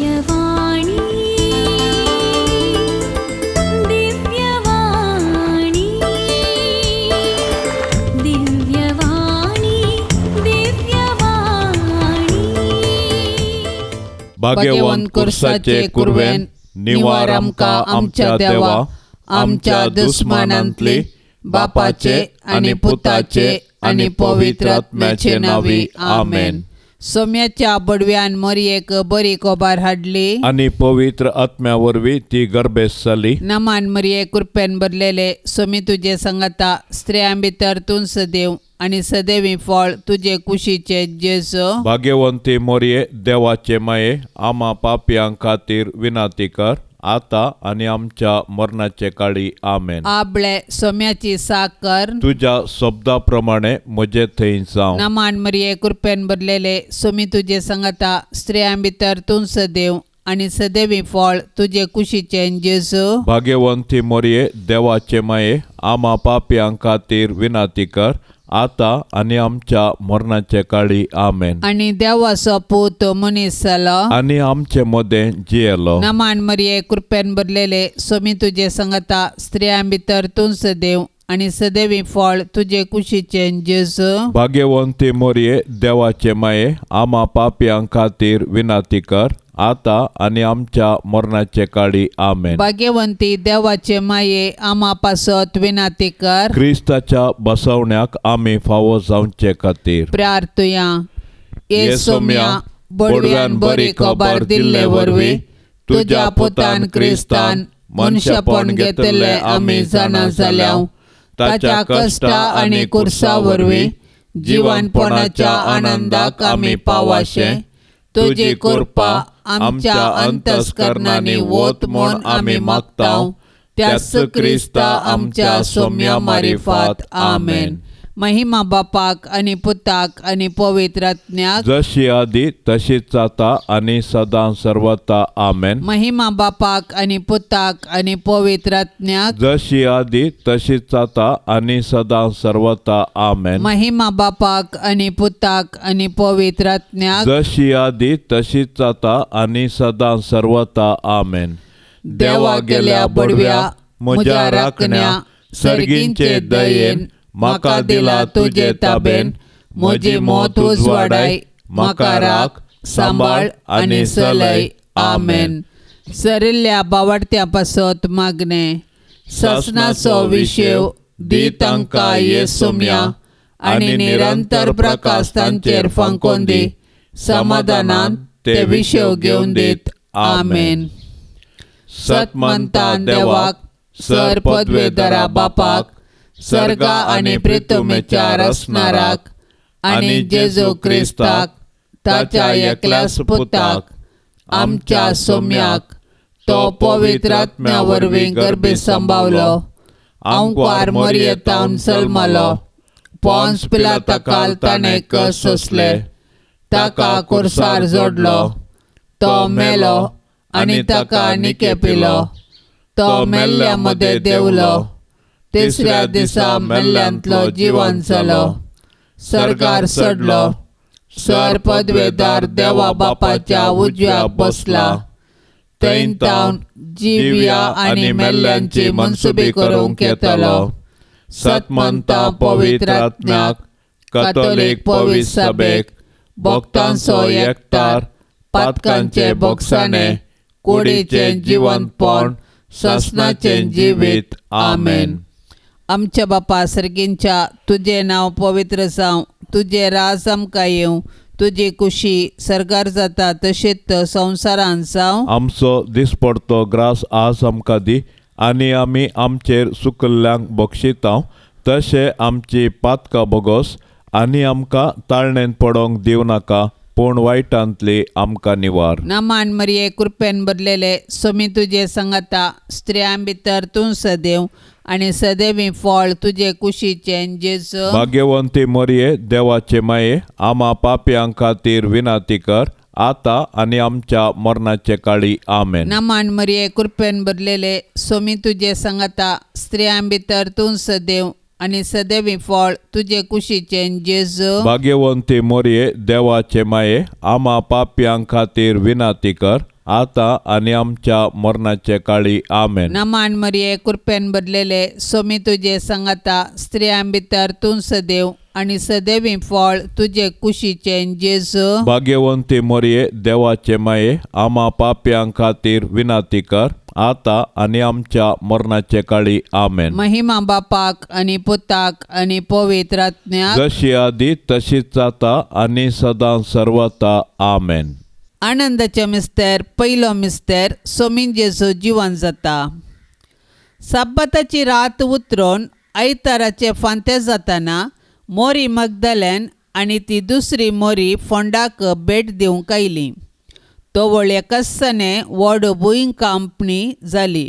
दिव्यवाणी, दिव्यवाणी, दिव्यवाणी, दिव्यवाणी. भाग्यवंत कुर्साचे कुरवेन निवार आमकां आमच्या देवा, आमच्या दुस्मानांतली, बापाचे आनी पुताचे आनी पवित्र आत्म्याचे नांवी, आमेन. सोम्याच्या बडव्यान मरयेक बरी कोबार हाडली आनी पवित्र आत्म्या वरवीं ती गर्भेस्त जाली. नमान मरये, कृपेन भरलेले, सोमी तुजे संगता, स्त्रियां भितर तूं सदैव आनी सदैवी फळ तुजे कुशीचे जेजू. भाग्यवंती मोरये, देवाचे माये, आमा पापयां खातीर विनंती कर, आता आनी आमच्या मरणाचे काळी, आमेन. आबळे सोम्याची साकर. तुज्या शब्दा प्रमाणे म्हजे थंय जावं. नमान मरये, कृपेन भरलेले, सोमी तुजे संगता, स्त्रियां भितर तूं सदैव आनी सदैवी फळ तुजे कुशीचे जेजू. भाग्यवंती मोरये, देवाचे माये, आमा पापयां खातीर विनंती कर, आता आनी आमच्या मरणाचे काळी, आमेन. आनी देवाचो पूत मनीस जालो आनी आमचे मदें जियेलो. नमान मरये, कृपेन भरलेले, सोमी तुजे संगता, स्त्रियां भितर तूं सदैव आनी सदैवी फळ तुजे कुशीचे जेजू. भाग्यवंती मोरये, देवाचे माये, आमा पापयां खातीर विनंती कर, आता आनी आमच्या मरणाचे काळी, आमेन. भाग्यवंती देवाचे माये, आमा पासत विनंती कर. क्रिस्ताच्या बसवण्याक आमी फावो जावचे खातीर प्रार्थुया. ये सोम्या, बडव्यान बरी खबर दिल्ले वरवीं तुज्या पुतान क्रिस्तान मनशापण घेतिल्लें आमी जाणा जाल्या. ताच्या कश्टा आनी कुर्सा वरवीं जिवनपणाच्या आनंदाक आमी पावाशे तुजी कृपा आमच्या अंतस्करणांनी वत म्हूण आमी मागता, त्याच क्रिस्ता आमच्या सोम्या मारिफात, आमेन. महिमा बापाक आनी पुताक आनी पवित्र आत्म्याक, जशी आदी तशीच आता आनी सदां सर्वता, आमेन. महिमा बापाक आनी पुताक आनी पवित्र आत्म्याक, जशी आदी तशीच आता आनी सदां सर्वता, आमेन. महिमा बापाक आनी पुताक आनी पवित्र आत्म्याक, जशी आदी तशीच आता आनी सदां सर्वता, आमेन. देवा गेल्या बडव्या म्हज्या राखण्या, सर्गींचे दयेन म्हाका दिला तुजे ताबेन, म्हजी मौत उजवाडाय, म्हाका राख, सांबाळ आनी चलय, आमेन. सरिल्ल्या बावडत्या पासत मागणें. ससनाचो विशेव दी तांकां ये सोम्या, आनी निरंतर प्रकाश तांचेर फांकोन दी, समाधानान ते विशेव घेवन दीत, आमेन. सतमंता देवाक, सर पदवेदरा बापाक, सर्गा आनी प्रितुमेच्या रसणाराक, आनी जेजू क्रिस्ताक ताच्या एकल्याच पुताक, आमच्या सोम्याक, तो पवित्र आत्म्या वरवीं गर्भी सांबावलो, आंकवार मरयेतावन जल्मलो, पोन्स पिलाताकाल ताणें कश्ट सोंसले, ताका कुर्सार जोडलो, तो मेलो आनी ताका निके पिलो, तो मेल्ल्या मदें देंवलो, तिसऱ्या दिसा मेल्ल्यांतलो जिवन जालो, सर्गार चडलो, सर पदवेदार देवा बापाच्या उजव्याक बसला, थंय तावन जिव्या आनी मेल्ल्यांची मनसुबी करूंक येतलो. सतमंता पवित्र आत्म्याक, कथोलीक पवित्र सभेक, भक्तांचो एकतार, पातकांचे बोगसाणे, कुडीचें जिवंतपण, ससनाचें जिवीत, आमेन. आमच्या बापा सर्गींच्या, तुजें नांव पवित्र जावं, तुजें राज आमकां येवं, तुजी कुशी सर्गार जाता तशीच संवसारांत जावं. आमचो दिसपडतो ग्रास आज आमकां दी, आनी आमी आमचेर सुकल्ल्यांक बक्षिता तशें आमची पातकां बोगोस, आनी आमकां ताळणेन पडोंक दिवं नाका, पूण वायटांतली आमकां निवार. नमान मरये, कृपेन भरलेले, सोमी तुजे संगता, स्त्रियां भितर तूं सदैव आनी सदैवी फळ तुजे कुशीचें जेजू. भाग्यवंती मरये, देवाचे माये, आमा पापयां खातीर विनंती कर, आता आनी आमच्या मरणाचे काळी, आमेन. नमान मरये, कृपेन भरलेले, सोमी तुजे संगता, स्त्रियां भितर तूं सदैव आनी सदैवी फळ तुजे कुशीचें जेजू. भाग्यवंती मरये, देवाचे माये, आमा पापयां खातीर विनंती कर, आतां आनी आमच्या मरणाचे काळी. आमेन. नमान मरिये, कृपेन भरलेले, सोमी तुजे सांगाता, स्त्रियां भितर तूं सदैव आनी सदैवी फळ तुजे कुशीचें जेजू. भाग्यवंती मरिये, देवाचे माये, आमा पापयां खातीर विनंती कर, आतां आनी आमच्या मरणाचे काळी. आमेन. महिमा बापाक आनी पुताक आनी पवित्र आत्म्याक, जशी आदी तशीच जाता आनी सदां सर्वता. आमेन. आनंदाचे मिस्तेर. पयलो मिस्तेर, सोमीन जेजू जिवन जाता. साब्बाताची रात उतरून आयताराचे फांते जाताना मोरी मगदलेन आनी ती दुसरी मोरी फोंडाक भेट दिवंक आयली. तवळ एकासने व्हड भुंयकांपणी जाली.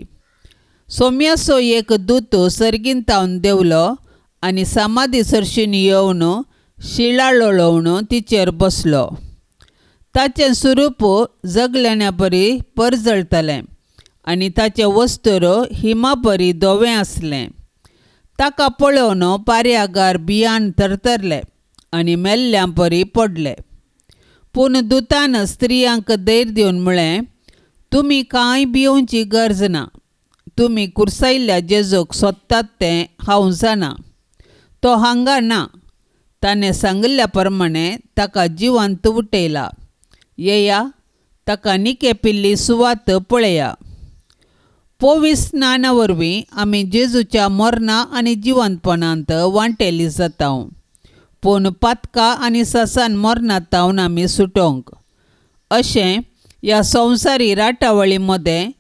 सोम्याचो एक दूत सर्गीन तावन देंवलो आनी समाधी सरशीन येवन शिळा लोळोवन तिचेर बसलो. ताचें स्वरूप जगलेण्या परी परजळटलें आनी ताचें वस्त्र हिमा परी धवें आसलें. ताका पळोवन पार्यागार बियान थरथरले आनी मेल्ल्यां परी पडले. पूण दुतान स्त्रियांक धैर्य दिवन म्हळें, तुमी कांय भियोवची गरज ना. तुमी कुर्सायल्ल्या जेजूक सोदतात तें हांव जाणा. तो हांगा ना. ताणें सांगिल्ल्या प्रमाणें ताका जिवंत उठयला. येया, ताका निके पिल्ली सुवात पळया. पोवीस स्नाना वरवीं आमी जेजूच्या मरणा आनी जिवंतपणांत वांटेली जाता. पूण पातका आनी ससान मरणांत तावन आमी सुटोवंक अशें ह्या संवसारी राटावळी मदें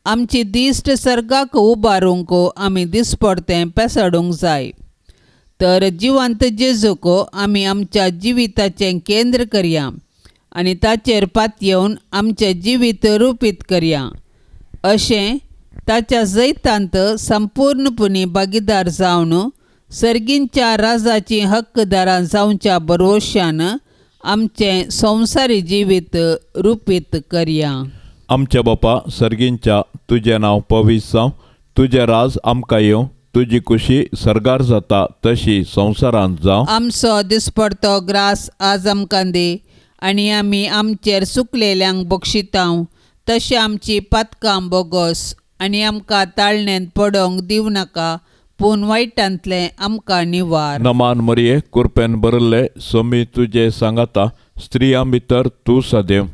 आमची दिश्ट सर्गाक उबारूंक आमी दिसपडतें पेसाडूंक जाय. तर जिवंत जेजूक आमी आमच्या जिविताचें केंद्र करया आनी ताचेर पातयेवन आमचें जिवीत रुपीत करया. अशें ताच्या जैतांत संपूर्णपणी भागीदार जावन सर्गींच्या राजाची हक्कदारां जावच्या भरवश्यान आमचें संवसारी जिवीत रुपीत करया. आमच्या बापा सर्गींच्या, तुजें नांव पवित्र जावं, तुजें राज आमकां येवं, तुजी कुशी सर्गार जाता तशी संवसारांत जावं. आमचो दिसपडतो ग्रास आज आमकां दी आनी आमी आमचेर सुकलेल्यांक बक्षितांव तशें आमची पातकां बोगस आनी आमकां ताळणेंत पडोवंक दिवं नाका, पूण वायटांतलें आमकां निवार. नमान मरिये, कुरपेन भरिल्ले, सोमी तुजे सांगाता, स्त्रियां भितर तूं सदैव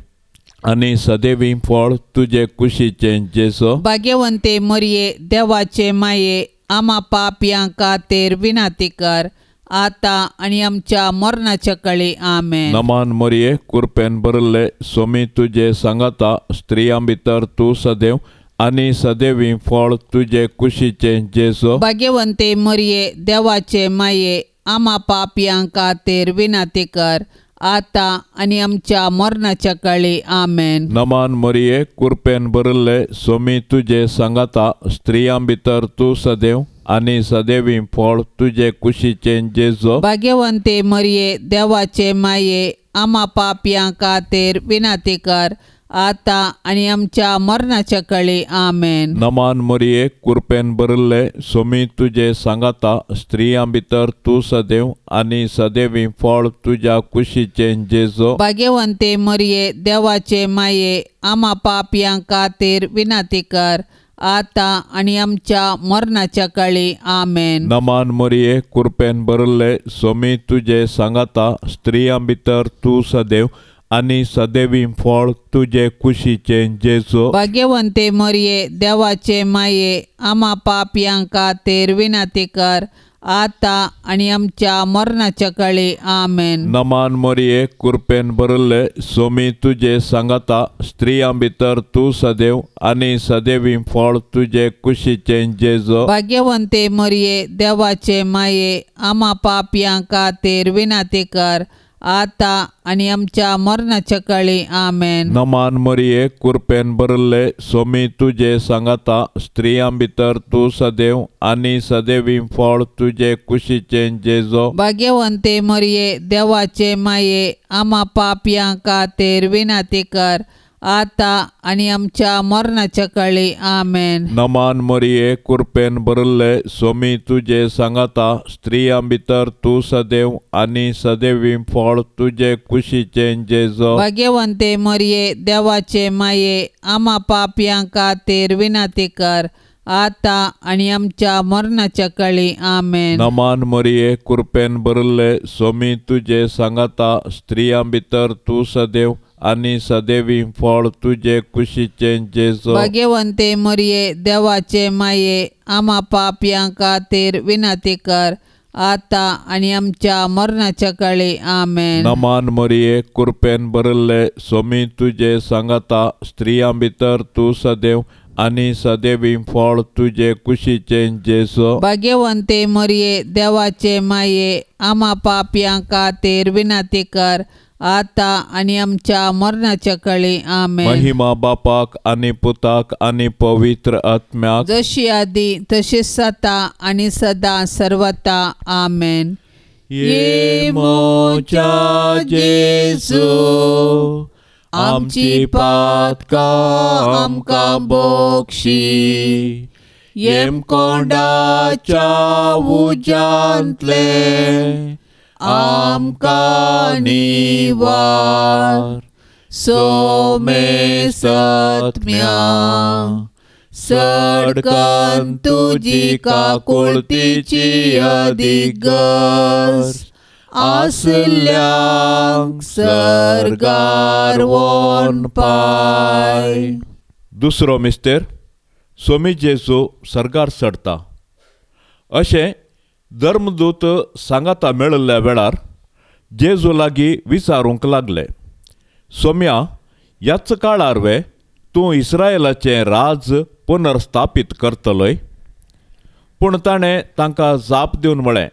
आनी सदैवी फळ तुजे कुशीचें जेजू. भाग्यवंते मरिये, देवाचे माये, आमा पापयां खातीर विनंती कर, आतां आनी आमच्या मरणाच्या काळी. आमेन. नमान मरिये, कुरपेन भरिल्ले, सोमी तुजे सांगाता, स्त्रियां भितर तूं सदैव आनी सदैवी फळ तुजे कुशीचें जेजू. भाग्यवंते मरिये, देवाचे माये, आमा पापयां खातीर विनंती कर, आतां आनी आमच्या मरणाच्या काळी. आमेन. नमान मरिये, कुरपेन भरिल्ले, सोमी तुजे सांगाता, स्त्रियां भितर तूं सदैव आनी सदैवी फळ तुजे कुशीचें जेजू. भाग्यवंते मरिये, देवाचे माये, आमा पापयां खातीर विनंती कर, आतां आनी आमच्या मरणाच्या काळी. आमेन. नमान मरिये, कुरपेन भरिल्ले, सोमी तुजे सांगाता, स्त्रियां भितर तूं सदैव आनी सदैवी फळ तुज्या कुशीचें जेजू. भाग्यवंते मरिये, देवाचे माये, आमा पापयां खातीर विनंती कर, आतां आनी आमच्या मरणाच्या काळी. आमेन. नमान मरिये, कुरपेन भरिल्ले, सोमी तुजे सांगाता, स्त्रियां भितर तूं सदैव आनी सदैवी फळ तुजे कुशीचें जेजू. भाग्यवंते मरिये, देवाचे माये, आमा पापयां खातीर विनंती कर, आतां आनी आमच्या मरणाच्या काळी. आमेन. नमान मरिये, कुरपेन भरिल्ले, सोमी तुजे सांगाता, स्त्रियां भितर तूं सदैव आनी सदैवी फळ तुजे कुशीचें जेजू. भाग्यवंते मरिये, देवाचे माये, आमा पापयां खातीर विनंती कर, आतां आनी आमच्या मरणाच्या काळी. आमेन. नमान मरिये, कुरपेन भरिल्ले, सोमी तुजे सांगाता, स्त्रियां भितर तूं सदैव आनी सदैवी फळ तुजे कुशीचें जेजू. भाग्यवंते मरिये, देवाचे माये, आमा पापयां खातीर विनंती कर, आतां आनी आमच्या मरणाच्या काळी. आमेन. नमान मरिये, कुरपेन भरिल्ले, सोमी तुजे सांगाता, स्त्रियां भितर तूं सदैव आनी सदैवी फळ तुजे कुशीचें जेजो. भाग्यवंते मरिये, देवाचे माये, आमा पापयां खातीर विनंती कर, आतां आनी आमच्या मरणाच्या काळी. आमेन. नमान मरिये, कुरपेन भरिल्ले, सोमी तुजे सांगाता, स्त्रियां भितर तूं सदैव आनी सदैवी फळ तुजे कुशीचें जेजो. भाग्यवंते मरिये, देवाचे माये, आमा पापयां खातीर विनंती कर, आतां आनी आमच्या मरणाच्या काळी. आमेन. नमान मरिये, कुरपेन भरिल्ले, सोमी तुजे सांगाता, स्त्रियां भितर तूं सदैव आनी सदैवी फळ तुजे कुशीचें जेजो. भाग्यवंते मरिये, देवाचे माये, आमा पापयां खातीर विनंती कर, आतां आनी आमच्या मरणाच्या काळी. आमेन. महिमा बापाक आनी पुताक आनी पवित्र आत्म्याक, जशी आदी तशीच आतां आनी सदां सर्वता. आमेन. ये मोच्या जेजू, आमची पातकां आमकां बक्षी, येमकोंडाच्या उज्यांतले आमकां निवार, सोमे सत्म्या सडकन तुजी काकुळतीची अदीक गरज आसल्यांक सर्गार वोन पाय. दुसरो मिस्तेर, सोमी जेजू सर्गार चडता अशें धर्मदूत सांगाता मेळिल्ल्या वेळार जेजू लागीं विचारूंक लागले, सोम्या, ह्याच काळार वे तूं इस्रायलाचें राज पुनर्स्थापीत करतलोय? पूण ताणें तांकां जाप दिवन म्हळें,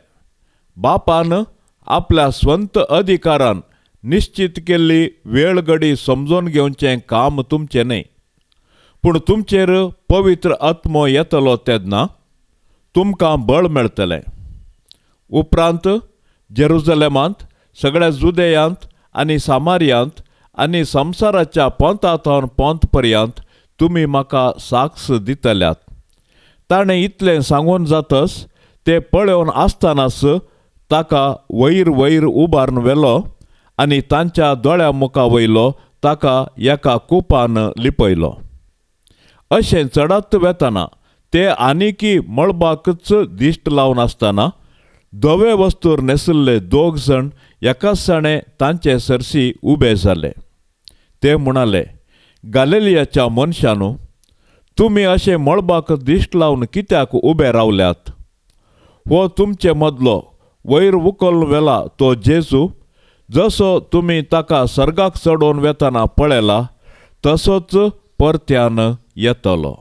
बापान आपल्या स्वंत अधिकारान निश्चित केल्ली वेळ घडी समजून घेवचें काम तुमचें न्हय, पूण तुमचेर पवित्र आत्मो येतलो तेन्ना तुमकां बळ मेळटलें. उपरांत जेरुजलेमांत, सगळ्या जुदेयांत आनी सामारियांत आनी संवसाराच्या पोंता थावन पोंत पर्यंत तुमी म्हाका साक्ष दितल्यात. ताणें इतलें सांगून जातच ते पळोवन आसतनाच ताका वयर वयर उबारून व्हेलो आनी तांच्या दोळ्या मुखा वयलो ताका एका कुपान लिपयलो. अशें चडत वेतना ते आनीकी मळबाकच दिश्ट लावन आसतना धवे वस्तूर न्हेसिल्ले दोग जाण एकाच जाणे तांचे सरशी उबे जाले. ते म्हणाले, गालिलियाच्या मनशानू, तुमी अशें मळबाक दिश्ट लावन कित्याक उबे रावल्यात? हो तुमचे मदलो वयर उखल व्हेला तो जेजू, जसो तुमी ताका सर्गाक चडोवन वेतना पळयला तसोच परत्यान येतलो.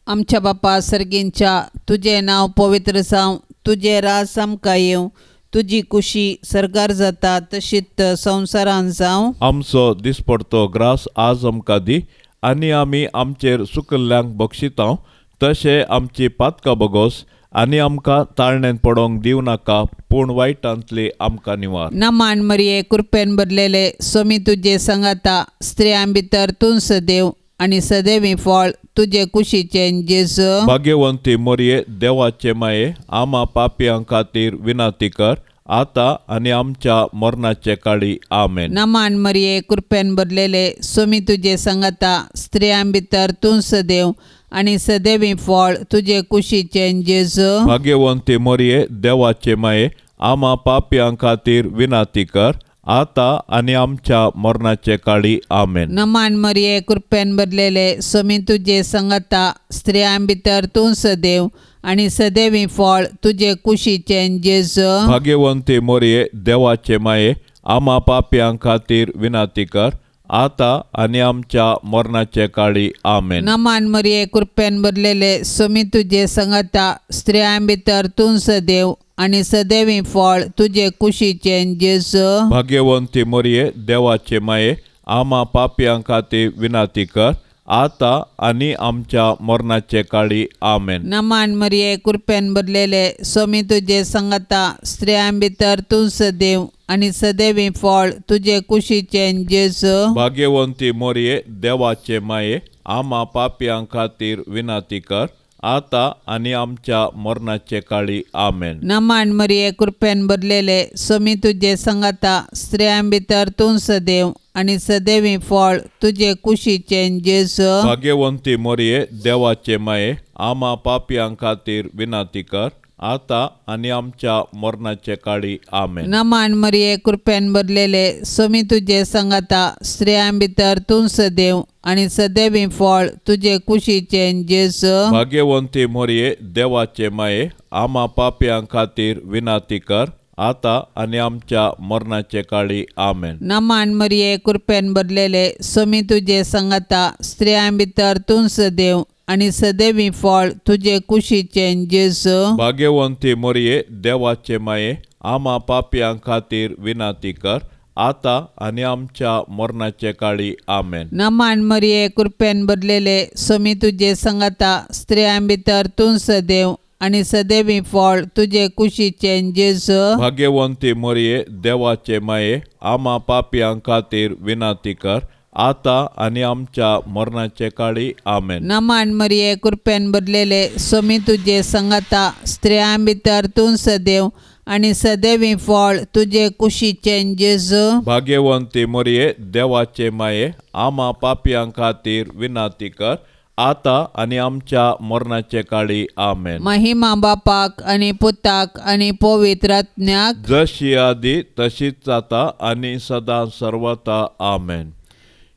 आमच्या बापा सर्गींच्या, तुजें नांव पवित्र जावं, तुजें राज आमकां येवं, तुजी कुशी सर्गार जाता तशीच संवसारान जावं. आमचो दिसपडतो ग्रास आज आमकां दी, आनी आमी आमचेर सुकल्ल्यांक बक्षितांव तशें आमची पातकां बगोस, आनी आमकां ताळणेन पडोवंक दिवं नाका, पूण वायटांतली आमकां निवार. नमान मरिये, कृपेन भरलेले, सोमी तुजे सांगाता, स्त्रियां भितर तूं सदैव आनी सदैवी फळ तुजे कुशीचें जेजू. भाग्यवंती मरिये, देवाचे माये, आमा पापयां खातीर विनंती कर, आतां आनी आमच्या मरणाचे काळी. आमेन. नमान मरिये, कृपेन भरलेले, सोमी तुजे सांगाता, स्त्रियां भितर तूं सदैव आनी सदैवी फळ तुजे कुशीचें जेजू. भाग्यवंती मरिये, देवाचे माये, आमा पापयां खातीर विनंती कर, आतां आनी आमच्या मरणाचे काळी. आमेन. नमान मरिये, कृपेन भरलेले, सोमी तुजे सांगाता, स्त्रियां भितर तूं सदैव आनी सदैवी फळ तुजे कुशीचें जेजू. भाग्यवंती मरिये, देवाचे माये, आमा पापयां खातीर विनंती कर, आतां आनी आमच्या मरणाचे काळी. आमेन. नमान मरिये, कृपेन भरलेले, सोमी तुजे सांगाता, स्त्रियां भितर तूं सदैव आनी सदैवी फळ तुजे कुशीचें जेजू. भाग्यवंती मरिये, देवाचे माये, आमा पापयां खातीर विनंती कर, आता आनी आमच्या मरणाचे काळी. आमेन. नमान मरिये, कृपेन भरलेले, स्वामी तुजे संगता, स्त्रियां भितर तूं सदैव आनी सदैवी फळ तुजे कुशीचें जेजू. भाग्यवंती मोरये, देवाचे माये, आमा पापयां खातीर विनंती कर, आता आनी आमच्या मरणाचे काळी. आमेन. नमान मरिये, कृपेन भरलेले, स्वामी तुजे संगता, स्त्रियां भितर तूं सदैव आनी सदैवी फळ तुजे कुशीचें जेजू. भाग्यवंती मोरये, देवाचे माये, आमा पापयां खातीर विनंती कर, आता आनी आमच्या मरणाचे काळी. आमेन. नमान मरिये, कृपेन भरलेले, स्वामी तुजे संगता, स्त्रियां भितर तूं सदैव आनी सदैवी फळ तुजे कुशीचें जेजू. भाग्यवंती मोरये, देवाचे माये, आमा पापयां खातीर विनंती कर, आता आनी आमच्या मरणाचे काळी. आमेन. नमान मरिये, कृपेन भरलेले, स्वामी तुजे संगता, स्त्रियां भितर तूं सदैव आनी सदैवी फळ तुजे कुशीचें जेजू. भाग्यवंती मोरये, देवाचे माये, आमा पापयां खातीर विनंती कर, आता आनी आमच्या मरणाचे काळी. आमेन. नमान मरिये, कृपेन भरलेले, स्वामी तुजे संगता, स्त्रियां भितर तूं सदैव आनी सदैवी फळ तुजे कुशीचें जेजू. भाग्यवंती मोरये, देवाचे माये, आमा पापयां खातीर विनंती कर, आता आनी आमच्या मरणाचे काळी. आमेन. नमान मरिये, कृपेन भरलेले, स्वामी तुजे संगता, स्त्रियां भितर तूं सदैव आनी सदैवी फळ तुजे कुशीचें जेजू. भाग्यवंती मोरये, देवाचे माये, आमा पापयां खातीर विनंती कर, आता आनी आमच्या मरणाचे काळी. आमेन. महिमा बापाक आनी पुताक आनी पवित्र आत्म्याक, जशी आदी तशीच आता आनी सदां सर्वता. आमेन.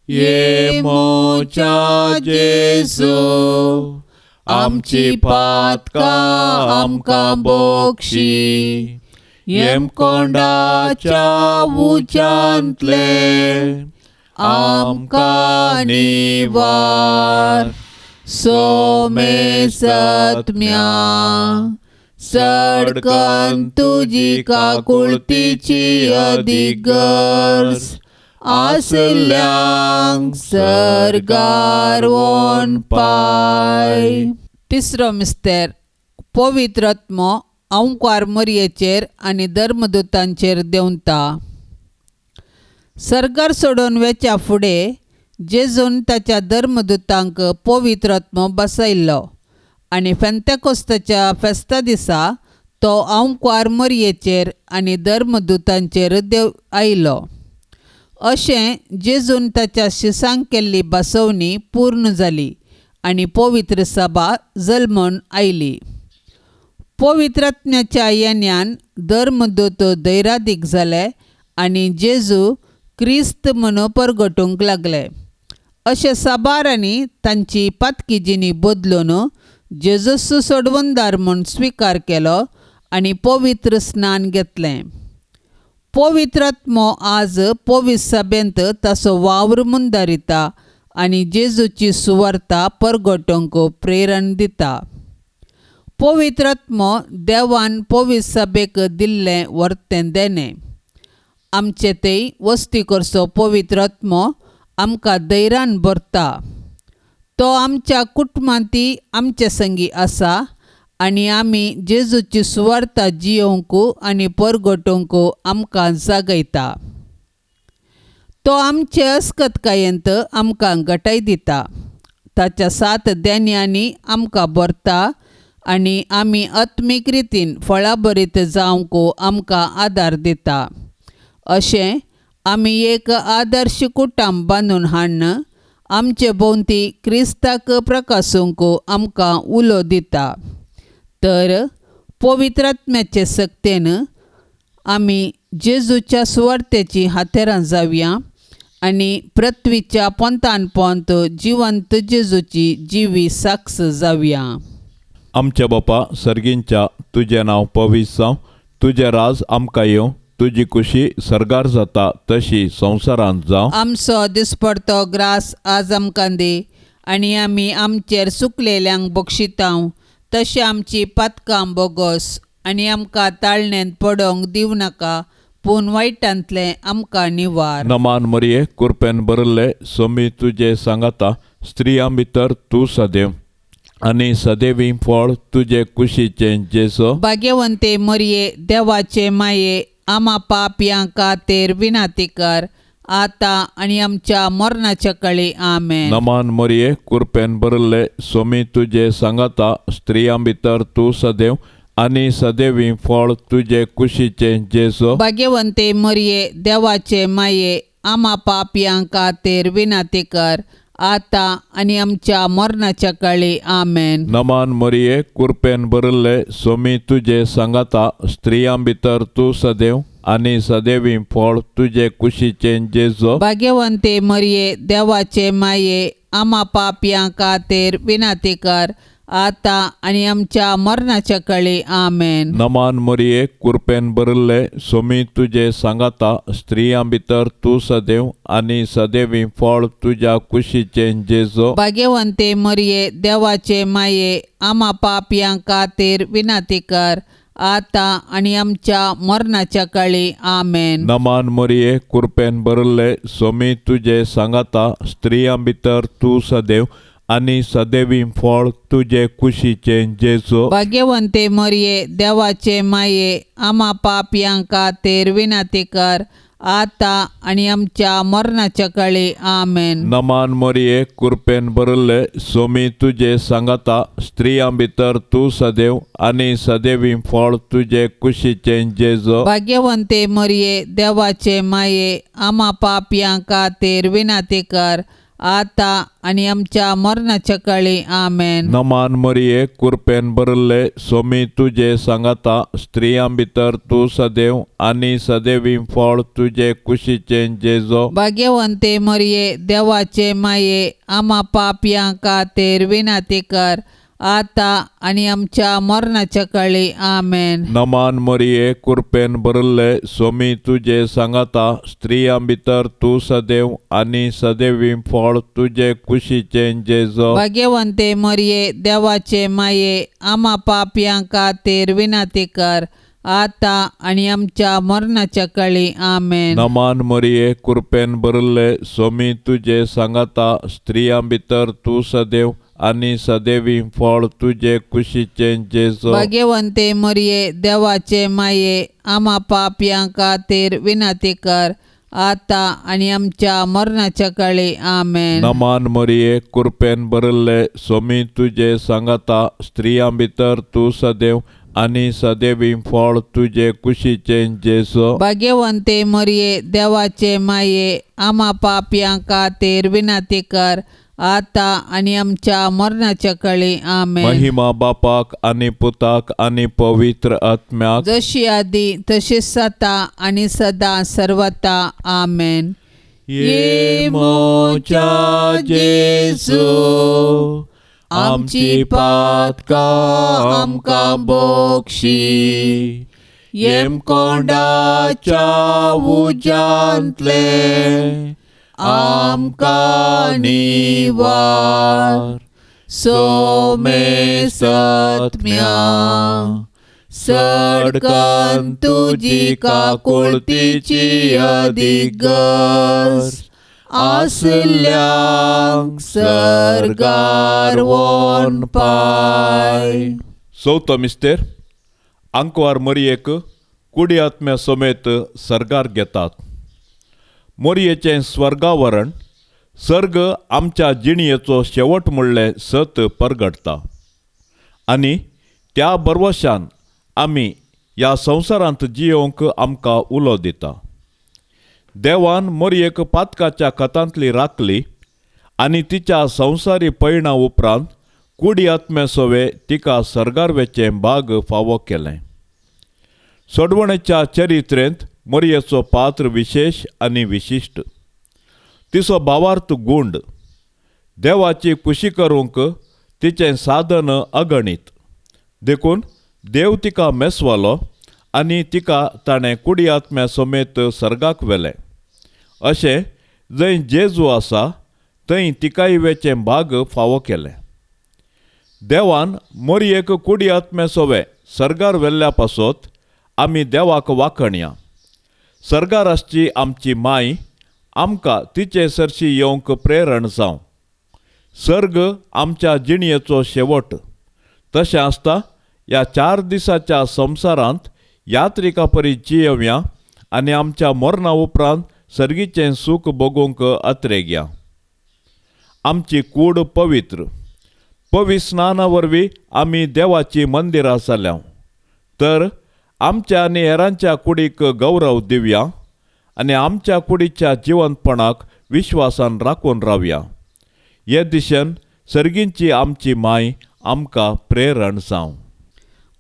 ये मोच्या जेजू, आमची पातकां आमकां बोक्षी, येमकोंडाच्या उच्यांतले आमकां निवार, सोमेसत्म्या सडकन तुजी काकुळतीची अदीक गरज आसल्यांक सर्गार वोन पाय. तिसरो मिस्तेर, पवित्र आत्मो अंकार मरयेचेर आनी धर्मदूतांचेर देंवता. सर्गार सोडून वेच्या फुडें जेजून ताच्या धर्मदूतांक पवित्र आत्मो बसयल्लो आनी फेंतेकोस्ताच्या फेस्ता दिसा तो अंकार मरयेचेर आनी धर्मदूतांचेर देव आयलो. अशें जेजून ताच्या शिसांक केल्ली बसवणी पूर्ण जाली आनी पवित्र सभा जल्मून आयली. पवित्र आत्म्याच्या येण्यान धर्मदूत धैरादीक जाले आनी जेजू क्रिस्त म्हणून परगटूंक लागले. अशें साबारांनी तांची पातकी जिणी बदलून जेजूस सोडवणदार म्हूण स्विकार केलो आनी पवित्र स्नान घेतलें. पवित्र आत्मो आज पवित्र सभेंत ताचो वावर मुंदारिता आनी जेजूची सुवार्ता परगटूंक प्रेरण दिता. पवित्र आत्मो देवान पवित्र सभेक दिल्लें वर्तें देणें. आमचे थंय वस्ती करचो पवित्र आत्मो आमकां धैर्यान भरता. तो आमच्या कुटुंबांत आमचे संगी आसा आनी आमी जेजूची सुवार्ता जियोवंक आनी परगटूंक आमकां जागयता. तो आमचे अस्कतकायेंत आमकां गटाय दिता. ताच्या सात देण्यांनी आमकां भरता आनी आमी आत्मीक रितीन फळाभरीत जावंक आमकां आदार दिता. अशें आमी एक आदर्श कुटुंब बांदून हाडून आमचे भोंवती क्रिस्ताक प्रकासूंक आमकां उलो दिता. तर पवित्र आत्म्याचे सक्तेन आमी जेजूच्या सुवार्तेची हातेरां जावया आनी पृथ्वीच्या पोंतान पोंत जिवंत जेजूची जिवी साक्ष जावया. आमच्या बापा सर्गींच्या, तुजें नांव पवित्र जावं, तुजें राज आमकां येवं, तुजी खुशी सर्गार जाता तशी संवसारांत जावं. आमचो दिसपडतो ग्रास आज आमकां दी आनी आमी आमचेर सुकलेल्यांक बक्षितांव तशें आमची पातकां बोगस आनी आमकां ताळणेंत पडोवंक दिवं नाका, पूण वायटांतलें आमकां निवार. नमान मरिये, कुरपेन भरिल्ले, सोमी तुजे सांगाता, स्त्रियां भितर तूं सदैव आनी सदैवी फळ तुजे कुशीचें जेजू. भाग्यवंते मरिये देवाचे माये, आमा पापयां खातीर विनंती कर, आतां आनी आमच्या मरणाच्या काळी. आमेन. नमान मरिये, कुरपेन भरिल्ले, सोमी तुजे सांगाता, स्त्रियां भितर तूं सदैव आनी सदैवी फळ तुजे कुशीचें जेजू. भाग्यवंते मरिये देवाचे माये, आमा पापयां खातीर विनंती कर, आतां आनी आमच्या मरणाच्या काळी. आमेन. नमान मरिये, कुरपेन भरिल्ले, सोमी तुजे सांगाता, स्त्रियां भितर तूं सदैव आनी सदैवी फळ तुजे कुशीचें जेजू. भाग्यवंते मरिये देवाचे माये, आमा पापयां खातीर विनंती कर, आतां आनी आमच्या मरणाच्या काळी. आमेन. नमान मरिये, कुरपेन भरिल्ले, सोमी तुजे सांगाता, स्त्रियां भितर तूं सदैव आनी सदैवी फळ तुज्या कुशीचें जेजू. भाग्यवंते मरिये देवाचे माये, आमा पापयां खातीर विनंती कर, आतां आनी आमच्या मरणाच्या काळी. आमेन. नमान मरिये, कुरपेन भरिल्ले, सोमी तुजे सांगाता, स्त्रियां भितर तूं सदैव आनी सदैवी फळ तुजे कुशीचें जेजू. भाग्यवंते मरिये देवाचे माये, आमा पापयां खातीर विनंती कर, आतां आनी आमच्या मरणाच्या काळी. आमेन. नमान मरिये, कुरपेन भरिल्ले, सोमी तुजे सांगाता, स्त्रियां भितर तूं सदैव आनी सदैवी फळ तुजे कुशीचें जेजू. भाग्यवंते मरिये देवाचे माये, आमा पापयां खातीर विनंती कर, आतां आनी आमच्या मरणाच्या काळी. आमेन. नमान मरिये, कुरपेन भरिल्ले, सोमी तुजे सांगाता, स्त्रियां भितर तूं सदैव आनी सदैवी फळ तुजे कुशीचें जेजू. भाग्यवंते मरिये देवाचे माये, आमा पापयां खातीर विनंती कर, आतां आनी आमच्या मरणाच्या काळी. आमेन. नमान मरिये, कुरपेन भरिल्ले, सोमी तुजे सांगाता, स्त्रियां भितर तूं सदैव आनी सदैवी फळ तुजे कुशीचें जेजू. भाग्यवंते मरिये देवाचे माये, आमा पापयां खातीर विनंती कर, आतां आनी आमच्या मरणाच्या काळी. आमेन. नमान मरिये, कुरपेन भरिल्ले, सोमी तुजे सांगाता, स्त्रियां भितर तूं सदैव आनी सदैवी फळ तुजे कुशीचें जेजू. भाग्यवंते मरिये देवाचे माये, आमा पापयां खातीर विनंती कर, आतां आनी आमच्या मरणाच्या काळी. आमेन. नमान मरिये, कुरपेन भरिल्ले, सोमी तुजे सांगाता, स्त्रियां भितर तूं सदैव आनी सदैवी फळ तुजे कुशीचें जेजू. भाग्यवंते मरिये देवाचे माये, आमा पापयां खातीर विनंती कर, आतां आनी आमच्या मरणाच्या काळी. आमेन. महिमा बापाक आनी पुताक आनी पवित्र आत्म्याक, जशी आदी तशीच आतां आनी सदां सर्वता. आमेन. ये मोच्या जेजू, आमची पातकां आमकां बोक्षी, येमकोंडाच्या उज्यांतले आमकां निवार, सोमे सत्म्या सडकन तुजी काकुळतीची अदिगस, आसल्यांक सर्गार वोन पाय. चवथो मिस्तेर, आंकवार मरियेक कुडी आत्म्या समेत सर्गार घेतात. मोरयेचें स्वर्गावरण सर्ग आमच्या जिणयेचो शेवट म्हणलें सत परगटता आनी त्या बरवशान आमी ह्या संवसारांत जियोवंक आमकां उलो दिता. देवान मोरयेक पातकाच्या खतांतली राखली आनी तिच्या संवसारी पयणा उपरांत कुडी आत्म्या सवे तिका सर्गार वेचें भाग फावो केलें. सोडवणेच्या चरित्रेंत मोरयेचो पात्र विशेश आनी विशिश्ट. तिचो भावार्थ गुंड, देवाची खुशी करूंक तिचें साधन अगणीत, देखून देव तिका मेसवालो आनी तिका ताणें कुडी आत्म्या समेत सर्गाक व्हेलें. अशें जंय जेजू आसा थंय तिकाय वेचें भाग फावो केलें. देवान मोरयेक कुडी आत्म्या सवे सर्गार व्हेल्ल्या पासत आमी देवाक वाखणया. सर्गार आसची आमची माय आमकां तिचे सरशी येवंक प्रेरण जावं. सर्ग आमच्या जिणयेचो शेवट. तशें आसता ह्या 4 दिसाच्या संवसारांत यात्रिका परी जियेवया आनी आमच्या मरणा उपरांत सर्गीचें सूख भोगूंक अत्रेगया. आमची कूड पवित्र पवित्र स्नाना वरवीं आमी देवाची मंदिरां जाल्या, तर आमच्या आनी हेरांच्या कुडीक गौरव दिवया आनी आमच्या कुडीच्या जिवंतपणाक विश्वासान राखून रावया. हे दिशेन सर्गींची आमची माय आमकां प्रेरण जावं.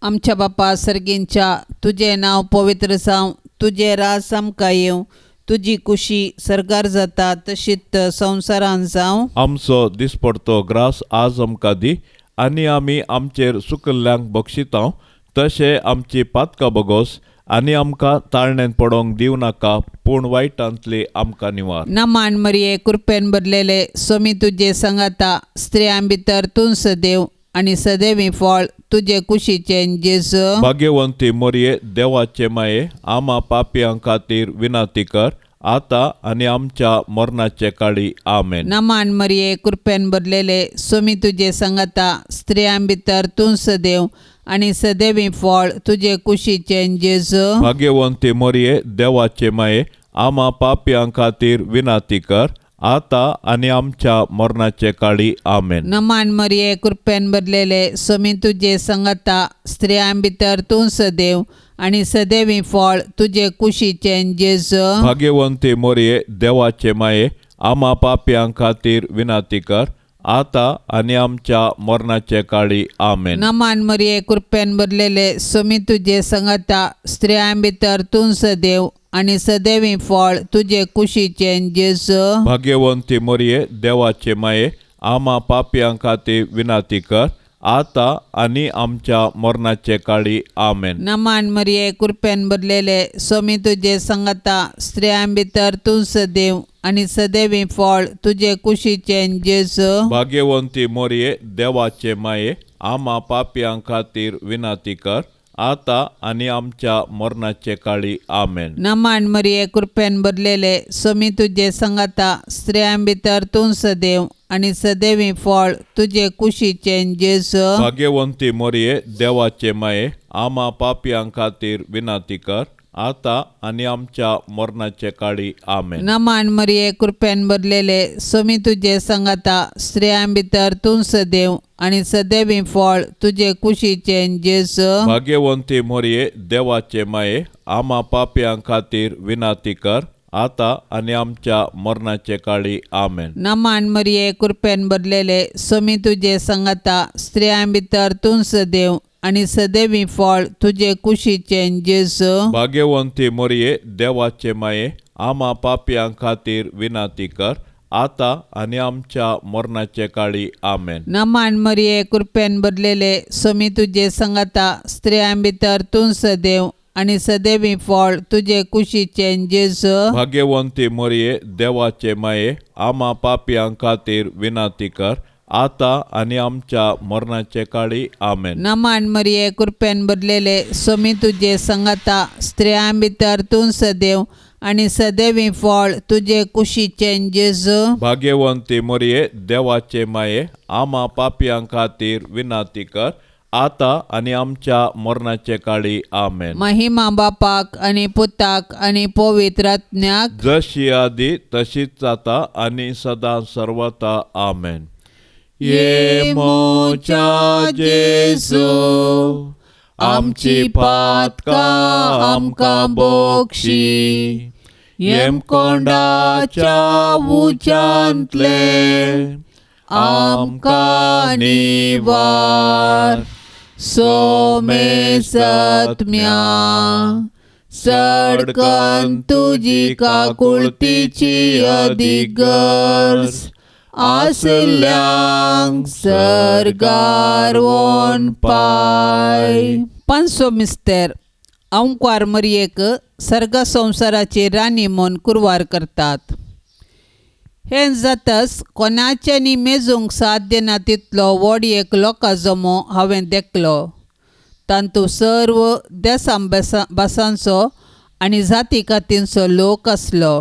आमच्या बापा सर्गींच्या, तुजें नांव पवित्र जावं, तुजें राज आमकां येवं, तुजी कुशी सर्गार जाता तशीच संवसारान जावं. आमचो दिसपडतो ग्रास आज आमकां दी आनी आमी आमचेर सुकल्ल्यांक बक्षिता तशें आमची पातकां बगोस आनी आमकां ताळणेन पडोंक दिवं नाका, पूण वायटांतली आमकां निवार. नमान मरिये, कृपेन भरलेले, स्वामी तुजे संगाता, स्त्रियां भितर तूं सदैव आनी सदैवी फळ तुजे कुशीचें जेजू. भाग्यवंती मरिये, देवाचे माये, आमा पापयां खातीर विनंती कर आतां आनी आमच्या मरणाचे काळी. आमेन. नमान मरिये, कृपेन भरलेले, स्वामी तुजे संगाता, स्त्रियां भितर तूं सदैव आनी सदैवी फळ तुजे कुशीचें जेजू. भाग्यवंती मरिये, देवाचे माये, आमा पापयां खातीर विनंती कर आतां आनी आमच्या मरणाचे काळी. आमेन. नमान मरिये, कृपेन भरलेले, स्वामी तुजे संगाता, स्त्रियां भितर तूं सदैव आनी सदैवी फळ तुजे कुशीचें जेजू. भाग्यवंती मरिये, देवाचे माये, आमा पापयां खातीर विनंती कर आतां आनी आमच्या मरणाचे काळी. आमेन. नमान मरिये, कृपेन भरलेले, स्वामी तुजे संगाता, स्त्रियां भितर तूं सदैव आनी सदैवी फळ तुजे कुशीचें जेजू. भाग्यवंती मरिये, देवाचे माये, आमा पापयां खातीर विनंती कर आतां आनी आमच्या मरणाचे काळी. आमेन. नमान मरिये, कृपेन भरलेले, स्वामी तुजे संगाता, स्त्रियां भितर तूं सदैव आनी सदैवी फळ तुजे कुशीचें जेजू. भाग्यवंती मरिये, देवाचे माये, आमा पापयां खातीर विनंती कर आतां आनी आमच्या मरणाचे काळी. आमेन. नमान मरिये, कृपेन भरलेले, स्वामी तुजे संगाता, स्त्रियां भितर तूं सदैव आनी सदैवी फळ तुजे कुशीचें जेजू. भाग्यवंती मरिये, देवाचे माये, आमा पापयां खातीर विनंती कर आतां आनी आमच्या मरणाचे काळी. आमेन. नमान मरिये, कृपेन भरलेले, स्वामी तुजे संगाता, स्त्रियां भितर तूं सदैव आनी सदैवी फळ तुजे कुशीचें जेजू. भाग्यवंती मरिये, देवाचे माये, आमा पापयां खातीर विनंती कर आतां आनी आमच्या मरणाचे काळी. आमेन. नमान मरिये, कृपेन भरलेले, स्वामी तुजे संगाता, स्त्रियां भितर तूं सदैव आनी सदैवी फळ तुजे कुशीचें जेजू. भाग्यवंती मरिये, देवाचे माये, आमा पापयां खातीर विनंती कर आतां आनी आमच्या मरणाचे काळी. आमेन. नमान मरिये, कृपेन भरलेले, स्वामी तुजे संगाता, स्त्रियां भितर तूं सदैव आनी सदैवी फळ तुजे कुशीचें जेजू. भाग्यवंती मरिये, देवाचे माये, आमा पापयां खातीर विनंती कर आतां आनी आमच्या मरणाचे काळी. आमेन. नमान मरिये, कृपेन भरलेले, स्वामी तुजे संगाता, स्त्रियां भितर तूं सदैव आनी सदैवी फळ तुजे कुशीचें जेजू. भाग्यवंती मरिये, देवाचे माये, आमा पापयां खातीर विनंती कर आतां आनी आमच्या मरणाचे काळी. आमेन. महिमा बापाक आनी पुताक आनी पवित्र आत्म्याक, जशी आदी तशीच आतां आनी सदां सर्वता. आमेन. ये मोच्या जेजू, आमची पातकां आमकां बक्षी, येमकोंडाच्या उच्यांतले आमकां निवार. सोमे सत्म्या, सडकन तुजी काकुळतीची अदीक गरज आसल्यांक सर्गार वोन पाय. 500 मिस्तेर अंकुवार मरियेक सर्ग संवसाराची राणी म्हूण कुरवार करतात. हें जातच कोणाच्यांनी मेजूंक साध्य ना तितलो व्हड एक लोकां जमो हांवें देखलो. तातूंत सर्व देसां भासांचो आनी जाती कातींचो लोक आसलो.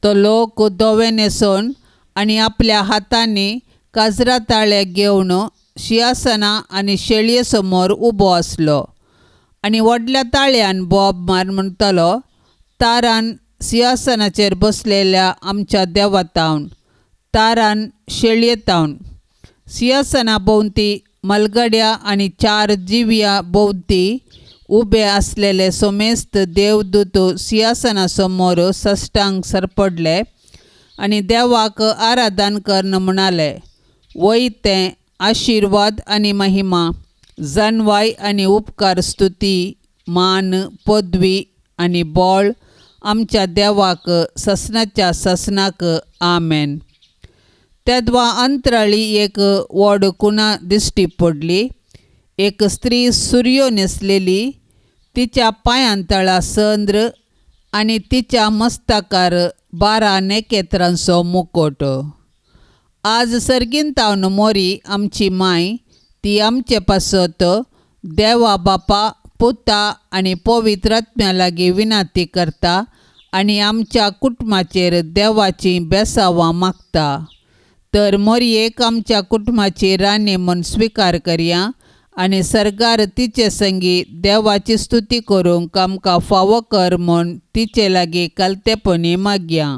तो लोक धवे न्हेसून आनी आपल्या हातांनी काजरा ताळे घेवन शिंयासना आनी शेळये समोर उबो आसलो आनी व्हडल्या ताळ्यान बोब मार म्हणटालो, तारान सिंहासनाचेर बसलेल्या आमच्या देवातावन, तारान शेळयेतावन. सिंहासना भोंवती मलगड्या आनी चार जिव्या भोंवती उबे आसलेले सोमेस्त देवदूत सिंहासना समोर सश्टांग सरपडले आनी देवाक आराधन करून म्हणाले, वय तें आशिर्वाद आनी महिमा, जनवाय आनी उपकार, स्तुती, मान, पदवी आनी बळ आमच्या देवाक ससनाच्या ससनाक. आमेन. तेदवा अंतराळी एक व्हड कुणा दिश्टी पडली. एक स्त्री सुरयो न्हेसलेली, तिच्या पांयांतळा चंद्र आनी तिच्या मस्तकार 12 नेकेत्रांचो मुकोट. आज सर्गींतावन मोरी आमची माय ती आमचे पासत देवा बापा, पुता आनी पवित्र आत्म्या लागीं विनंती करता आनी आमच्या कुटुंबाचेर देवाचीं बेसावां मागता. तर मोरयेक आमच्या कुटुंबाची राणी म्हूण स्विकार करया आनी सरकार तिचे संगी देवाची स्तुती करूंक आमकां फावो कर म्हूण तिचे लागीं कालतेपणी मागया.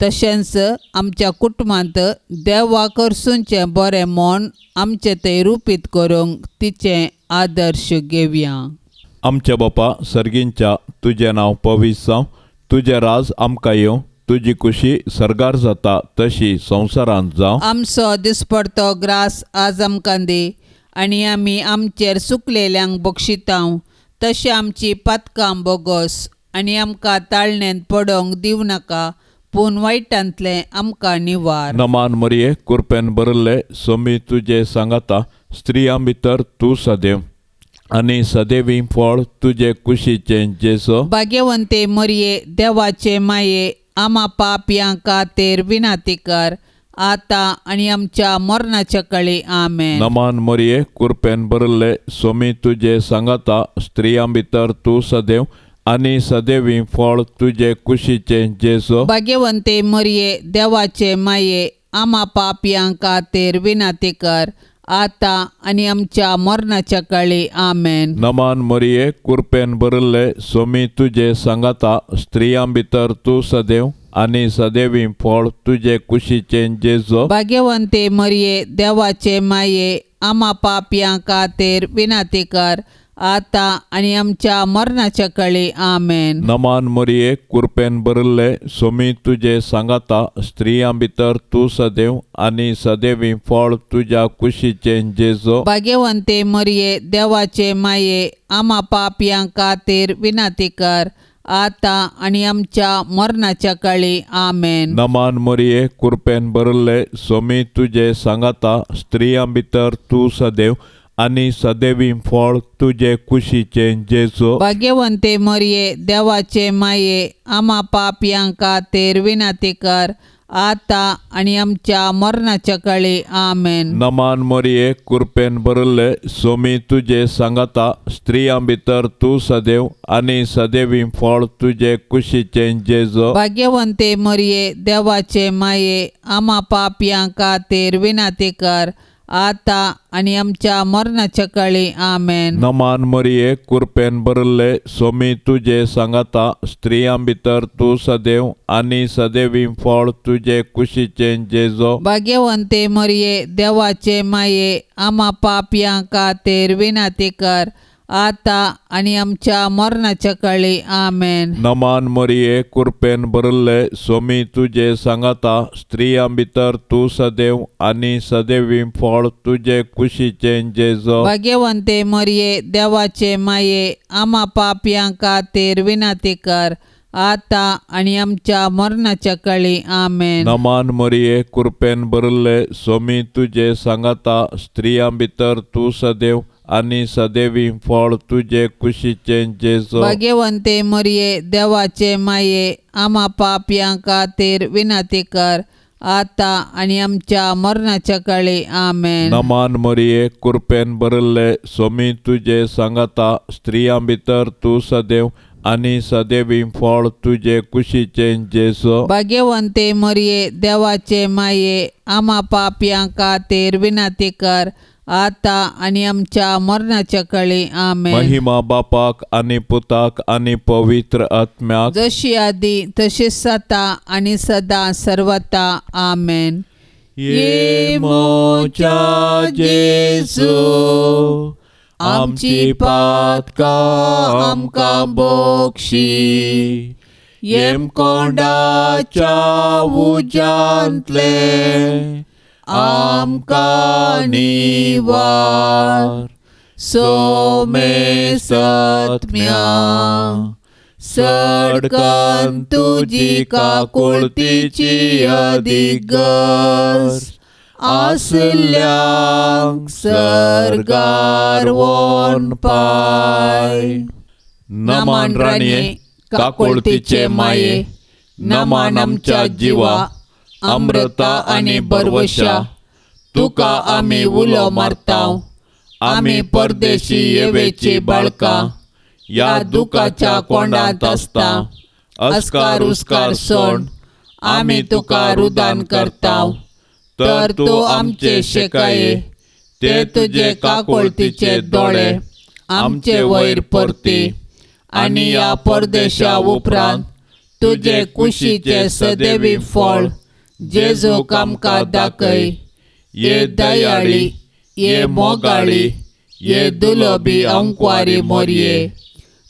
तशेंच आमच्या कुटुंबांत देवा करसूनचें बरें म्हूण आमचें तें रुपीत करूंक तिचें आदर्श घेवया. आमच्या बापा सर्गींच्या, तुजें नांव पवित्र जावं, तुजें राज आमकां येवं, तुजी खुशी सर्गार जाता तशी संवसारांत जावं. आमचो दिसपडतो ग्रास आज आमकां दी आनी आमी आमचेर सुकलेल्यांक बक्षितांव तशें आमची पातकां बोगस आनी आमकां ताळणेंत पडोवंक दिवं नाका, पूण वायटांतलें आमकां निवार. नमान मरिये, कुरपेन भरिल्ले, सोमी तुजे सांगाता, स्त्रियां भितर तूं सदैव आनी सदैवी फळ तुजे कुशीचें जेजू. भाग्यवंते मरिये, देवाचे माये, आमा पापयां खातीर विनंती कर, आतां आनी आमच्या मरणाच्या काळी. आमेन. नमान मरिये, कुरपेन भरिल्ले, सोमी तुजे सांगाता, स्त्रियां भितर तूं सदैव आनी सदैवी फळ तुजे कुशीचें जेजू. भाग्यवंते मरिये, देवाचे माये, आमा पापयां खातीर विनंती कर, आतां आनी आमच्या मरणाच्या काळी. आमेन. नमान मरिये, कुरपेन भरिल्ले, सोमी तुजे सांगाता, स्त्रियां भितर तूं सदैव आनी सदैवी फळ तुजे कुशीचें जेजू. भाग्यवंते मरिये, देवाचे माये, आमा पापयां खातीर विनंती कर, आतां आनी आमच्या मरणाच्या काळी. आमेन. नमान मरिये, कुरपेन भरिल्ले, सोमी तुजे सांगाता, स्त्रियां भितर तूं सदैव आनी सदैवी फळ तुज्या कुशीचें जेजू. भाग्यवंते मरिये, देवाचे माये, आमा पापयां खातीर विनंती कर, आतां आनी आमच्या मरणाच्या काळी. आमेन. नमान मरिये, कुरपेन भरिल्ले, सोमी तुजे सांगाता, स्त्रियां भितर तूं सदैव आनी सदैवी फळ तुजे कुशीचें जेजू. भाग्यवंते मरिये, देवाचे माये, आमा पापयां खातीर विनंती कर, आतां आनी आमच्या मरणाच्या काळी. आमेन. नमान मरिये, कुरपेन भरिल्ले, सोमी तुजे सांगाता, स्त्रियां भितर तूं सदैव आनी सदैवी फळ तुजे कुशीचें जेजू. भाग्यवंते मरिये, देवाचे माये, आमा पापयां खातीर विनंती कर, आतां आनी आमच्या मरणाच्या काळी. आमेन. नमान मरिये, कुरपेन भरिल्ले, सोमी तुजे सांगाता, स्त्रियां भितर तूं सदैव आनी सदैवी फळ तुजे कुशीचें जेजू. भाग्यवंते मरिये, देवाचे माये, आमा पापयां खातीर विनंती कर, आतां आनी आमच्या मरणाच्या काळी. आमेन. नमान मरिये, कुरपेन भरिल्ले, सोमी तुजे सांगाता, स्त्रियां भितर तूं सदैव आनी सदैवी फळ तुजे कुशीचें जेजू. भाग्यवंते मरिये, देवाचे माये, आमा पापयां खातीर विनंती कर, आतां आनी आमच्या मरणाच्या काळी. आमेन. नमान मरिये, कुरपेन भरिल्ले, सोमी तुजे सांगाता, स्त्रियां भितर तूं सदैव आनी सदैवी फळ तुजे कुशीचें जेजू. भाग्यवंते मरिये, देवाचे माये, आमा पापयां खातीर विनंती कर, आतां आनी आमच्या मरणाच्या काळी. आमेन. नमान मरिये, कुरपेन भरिल्ले, सोमी तुजे सांगाता, स्त्रियां भितर तूं सदैव आनी सदैवी फळ तुजे कुशीचें जेजू. भाग्यवंते मरिये देवाचे माये आमा पापयां खातीर विनंती कर आता आनी आमच्या मरणाच्या कळी. आमेन. महिमा बापाक आनी पुताक आनी पवित्र आत्म्याक, जशी आदी तशीच आतां आनी सदां सर्वता. आमेन. ये मोच्या जेजू आमची पातकां आमकां बक्षी, येमकोंडाच्या उज्यांतले आमकां निवार. सोमे सत्म्या सडकन तुजी काकुळतीची अधिगस आसल्यांक सर्गार वोन पाय. नमन राणये काकुळतीचे माये, नमन आमच्या जिवा अमृता आनी बरवशा, तुका आमी उलो मारताव. आमी परदेशी येवेची बाळकां ह्या दुखाच्या कोंडांत आसता. अस्कार उस्कार सोड आमी तुका रुदान करताव, तर तूं आमचे शेकाये ते तुजे काकुळतीचे दोळे आमचे वयर परती आनी ह्या परदेशा उपरांत तुजे कुशीचे सदैवी फळ जेजूक आमकां दाखय. ये दयाळी, ये मोगाळी, ये दुलबी अंकवारी मोरये.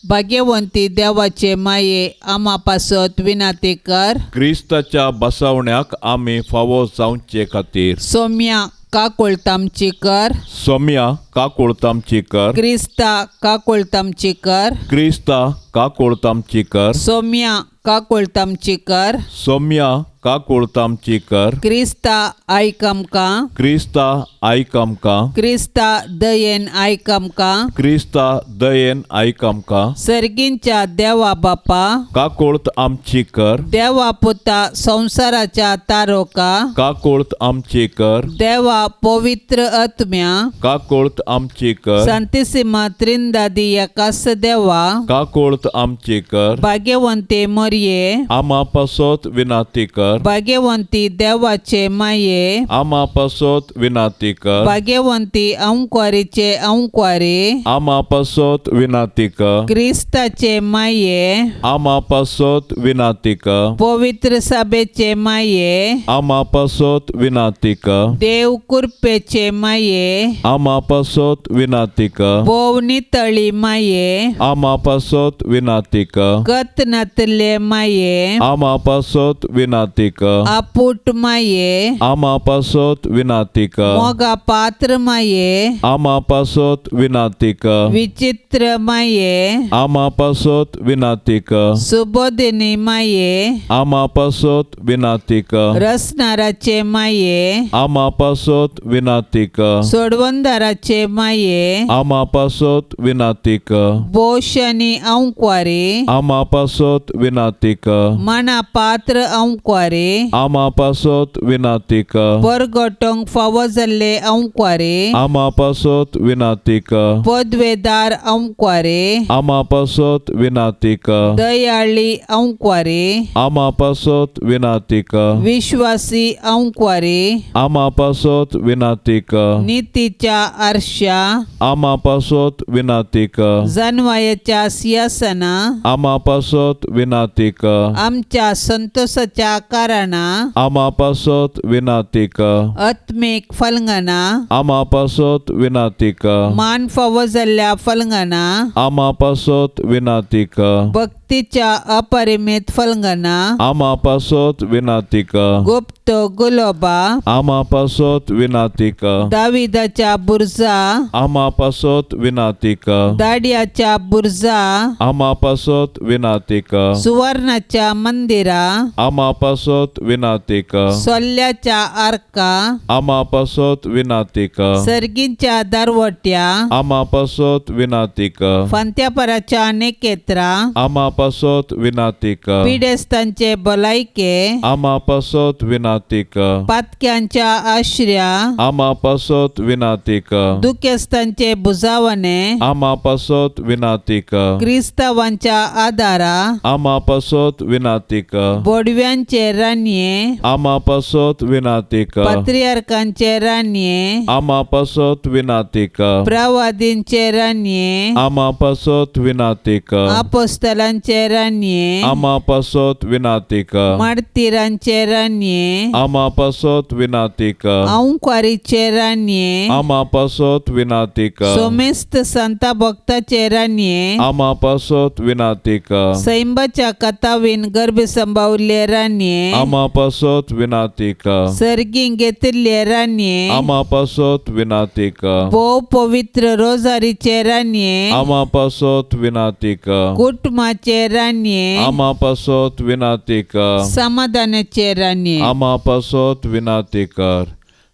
भाग्यवंती देवाचे माये आमा पासत विनंती कर. क्रिस्ताच्या बसवण्याक आमी फावो जावचे खातीर. सोम्या काकुळतामची कर. सोम्या काकुळतामची कर. क्रिस्ता काकुळतामची कर. क्रिस्ता काकुळतामची कर. सोम्या काकुळतामची कर. सोम्या काकुळतामची कर. क्रिस्ता आयक आमकां. क्रिस्ता आयक आमकां. क्रिस्ता दयेन आयक आमकां. क्रिस्ता दयेन आयक आमकां. सर्गींच्या देवा बापा काकुळत आमची कर. देवा पुता संवसाराच्या तारोका काकुळत आमची कर. देवा पवित्र आत्म्या काकुळत आमची कर. सांतिसिमा त्रिंदादी एकास देवा काकुळत आमची कर. भाग्यवंते मोरये आमा पासत विनंती कर. भाग्यवंती देवाचे माये आमा पासत विनंती कर. भाग्यवंती अंकवारीचे अंकवारी आमा पासत विनंती कर. क्रिस्ताचे माये आमा पासत विनंती कर. पवित्र सभेचे माये आमा पासत विनंती कर. देव कृपेचे माये आमा पासत विनंती कर. भोव नितळी माये आमा पासत विनंती कर. गत नातले माये आमा पासत विनंती कर. आपूट माये आमा पासत विनंती कर. मोगा पात्र माये आमा पासत विनंती कर. विचित्र माये आमा पासत विनंती कर. सुबोधिनी माये आमा पासत विनंती कर. रसनाराचे माये आमा पासत विनंती कर. सोडवंदाराचे माये आमा पासत विनंती कर. बोशनी अंकवारी आमा पासत विनंती कर. मना पात्र अंकवारी आमा पासत विनंती कर. परगटोंक फावो जाल्ले अंकवारी आमा पासत विनंती कर. पदवेदार अंकवारी आमा पासत विनंती कर. दयाळी अंकवारी आमा पासत विनंती कर. विश्वासी अंकवारी आमा पासत विनंती कर. नितीच्या आरशा आमा पासत विनंती कर. जनवायाच्या सिंहासना आमा पासत विनंती कर. आमच्या संतोषाच्या कारणा आमा पासत विनंती कर. आत्मीक फलंगना आमा पासत विनंती कर. मान फावो जाल्ल्या फलंगना आमा पासत विनंती कर. भक्तीच्या अपरिमित फलंगना आमा पासत विनंती कर. गुप्त गुलोबा आमा पासत विनंती कर. दाविदाच्या बुर्जा आमा पासत विनंती कर. दाडियाच्या बुर्जा आमा पासत विनंती कर. सुवर्णाच्या मंदिरा आमा पासत विनंती कर. सोल्ल्याच्या आर्का आमा पासत विनंती कर. सर्गींच्या दरवट्या आमा पासत विनंती कर. फांत्यापराच्या नेकेत्रा आमा पासत विनाती कर. पिडेस्तांचे भलायके, आमा पासत विनाती कर. पातक्यांच्या आश्र्या, आमा पासत विनाती कर. दुखेस्तांचे बुजावणे, आमा पासत विनाती कर. क्रिस्तांवांच्या आदारा, आमा पासत विनाती कर. बोडव्यांचे रानये, आमा पासत विनाती कर. पात्रियार्कांचे रानये, आमा पासत विनाती कर. प्रवादींचे रानये, आमा पासत विनाती कर. आपोस्तलांचे रानये, आमा पासत विनाती कर. मार्तिरांचे रानये, आमा पासत विनाती कर. आंकवारीचे रानये, आमा पासत विनाती कर. सोमेस्त संता भक्ताचे रानये, आमा पासत विनाती कर. सैंबाच्या कथावीन गर्भ संभावल्ले रानये, आमा पासत विनाती कर. सर्गीं घेतिल्ले रानये, आमा पासत विनाती कर. भोव पवित्र रोजारीचे रानये, आमा पासत विनाती कर. कुटुंबाचे रानये, आमा पासत विनाती कर. समाधानाचे रानये. आमा पासत विनाती कर.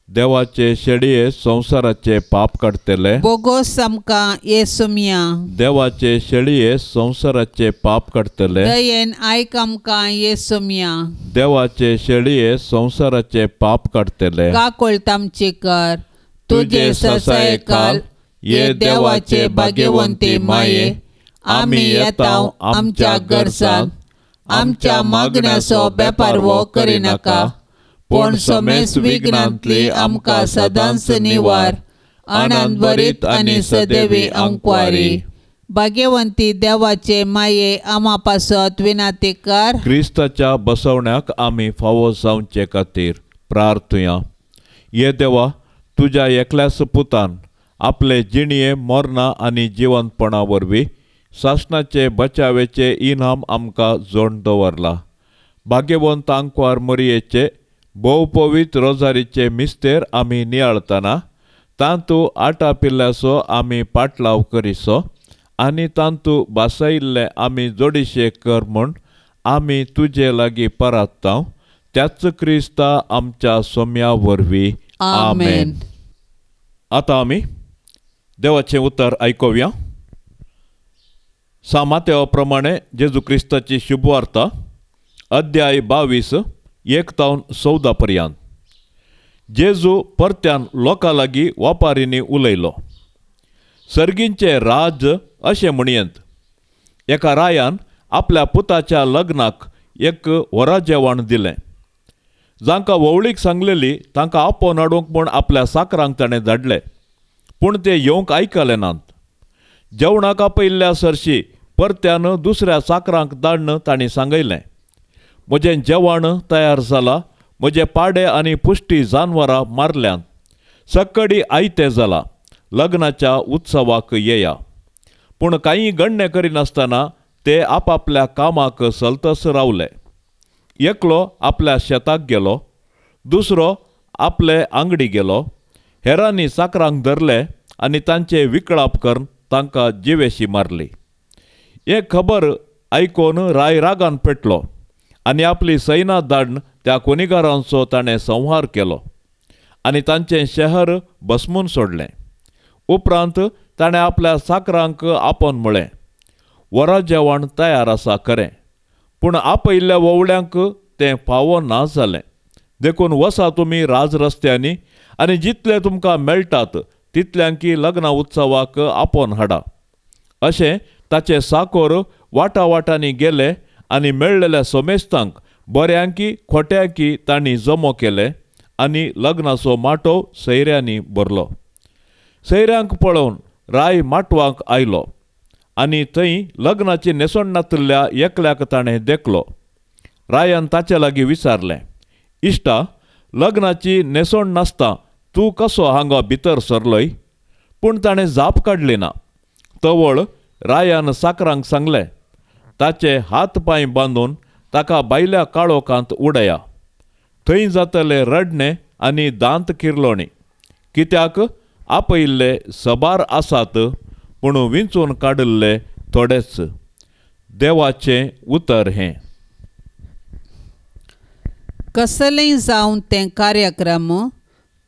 देवाचे शेडये संवसाराचे पाप काडटले. बोगोस आमकां येसुमिया. देवाचे शेळये संवसाराचे पाप काडटले. दयेन आयक आमकां येसुमिया. देवाचे शेळये संवसाराचे पाप काडटले. काकोळत आमची कर. तुजे ससायकाल ये देवाचे भाग्यवंती माये, आमी येता आमच्या गरजांत, आमच्या मागण्याचो बेपारवो करिनाका, पूण समेस्त विघ्नांतली आमकां सदांच निवार. आनंद भरीत आनी सदैवी अंकवारी. भाग्यवंती देवाचे माये, आमा पासत विनाती कर. क्रिस्ताच्या बसवण्याक आमी फावो जावचे खातीर प्रार्थुया. ये देवा, तुज्या एकल्याच पुतान आपले जिणये मरणां आनी जिवंतपणा वरवीं सासणाचे बचावेचे इनाम आमकां जोड दवरला. भाग्यवंत आंकवार मोरयेचे भोव पवित्र रोजारीचे मिस्तेर आमी नियाळतना तांतू आटा पिल्ल्याचो आमी पाटलाव करिसो आनी तांतू बासयिल्लें आमी जोडीशे कर म्हूण आमी तुजे लागीं परात्तांव, त्याच क्रिस्ता आमच्या सोम्या वरवीं. आमेन. आतां आमी देवाचें उतर आयकुया. सामातेवा प्रमाणे जेजू क्रिस्ताची शुभवार्ता, अध्याय 22 1 तावन 14 पर्यंत. जेजू परत्यान लोकां लागीं वापारींनी उलयलो. सर्गींचें राज अशें म्हणयेंत, एका रायान आपल्या पुताच्या लग्नाक एक व्हरा जेवण दिलें. जांकां व्होवळीक सांगलेली तांकां आपोवन हाडूंक म्हूण आपल्या साकरांक ताणें धाडले, पूण ते येवंक आयकले नात. जेवणाक आपयिल्ल्या सरशी परत्यान दुसऱ्या साकरांक धाडून तांणी सांगयलें, म्हजें जेवण तयार जालां, म्हजे पाडे आनी पुश्टी जानवरां मारल्यांत, सक्कडी आयतें जालां, लग्नाच्या उत्सवाक येया. पूण कांय गण्णे करिनासतना ते आपापल्या कामाक सलतस रावले. एकलो आपल्या शेताक गेलो, दुसरो आपले आंगडी गेलो. हेरांनी साकरांक धरले आनी तांचे विकळाप करून तांकां जिवेशी मारली. एक खबर आयकून राय रागान पेटलो आनी आपली सैना धाडून त्या कोनिगारांचो ताणें संहार केलो आनी तांचें शहर भस्मून सोडलें. उपरांत ताणें आपल्या साकरांक आपोवन म्हळें, वरा जेवण तयार आसा खरें, पूण आपयिल्ल्या वोवळ्यांक तें फावो ना जालें. देखून वसा तुमी राजरस्त्यांनी आनी जितले तुमकां मेळटात तितल्यांकी लग्ना उत्सवाक आपोवन हाडा. अशें ताचे साकोर वाटावाटांनी गेले आनी मेळ्ळेल्या सोमेस्तांक बऱ्यांकी खोट्यांकी तांणी जमो केले आनी लग्नाचो माटोव सैऱ्यांनी भरलो. सैऱ्यांक पळोवन राय माटवांक आयलो आनी थंय लग्नाची न्हेसण नातिल्ल्या एकल्याक ताणें देखलो. रायान ताचे लागीं विचारलें, इश्टा, लग्नाची न्हेसण नासता तूं कसो हांगा भितर सरलोय? पूण ताणें जाप काडली ना. तवळ रायान साकरांक सांगलें, ताचे हात पांय बांदून ताका भायल्या काळोखांत उडया, थंय जातले रडणें आनी दांत किरलोणी. कित्याक आपयिल्ले सबार आसात, पूण विंचून काडिल्ले थोडेच. देवाचें उतर हें. कसलेंय जावन तें कार्यक्रम,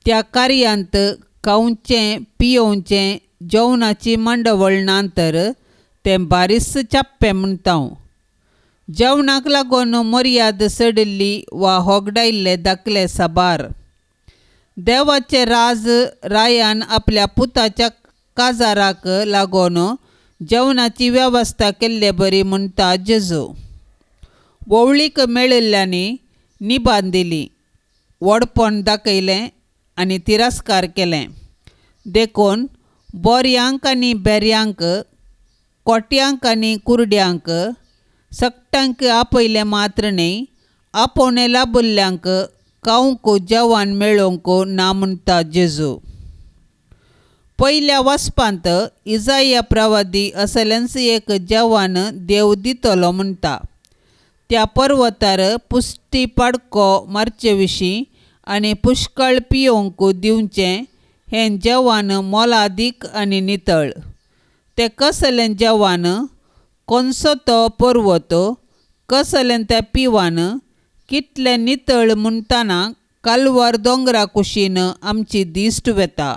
त्या कार्यांत खावचें पियोवचें जेवणाची मांडवळ ना तर तें बारीस चाप्पें म्हणटा. जेवणाक लागून मर्याद सडिल्ली वा होगडायल्ले दाखले साबार. देवाचे राज रायान आपल्या पुताच्या काजाराक लागून जेवणाची वेवस्था केल्ले बरी म्हणटा जेजू. वोवळीक मेळिल्ल्यांनी निबान दिली, व्हडपण दाखयलें आनी तिरस्कार केलें. देखून बोरयांक आनी बेऱ्यांक, कोट्यांक आनी कुरड्यांक, सगट्यांक आपयलें मात्र न्हय, आपोवणें लाबुल्ल्यांक खावंक जेवण मेळोवंक ना म्हणटा जेजू. पयल्या वाचपांत इजाया प्रवादी असलेंच एक जेवण देव दितलो म्हणटा. त्या पर्वतार पुश्टी पाडको मारचे विशीं आनी पुष्कळ पियोवंक दिवचें हें जेवण मोलादीक आनी नितळ. तें कसलें जेवण, कोनसो तो पर्वत, कसलें तें पिवन, कितलें नितळ म्हणटना कालवार दोंगरा कुशीन आमची दिश्ट वेता.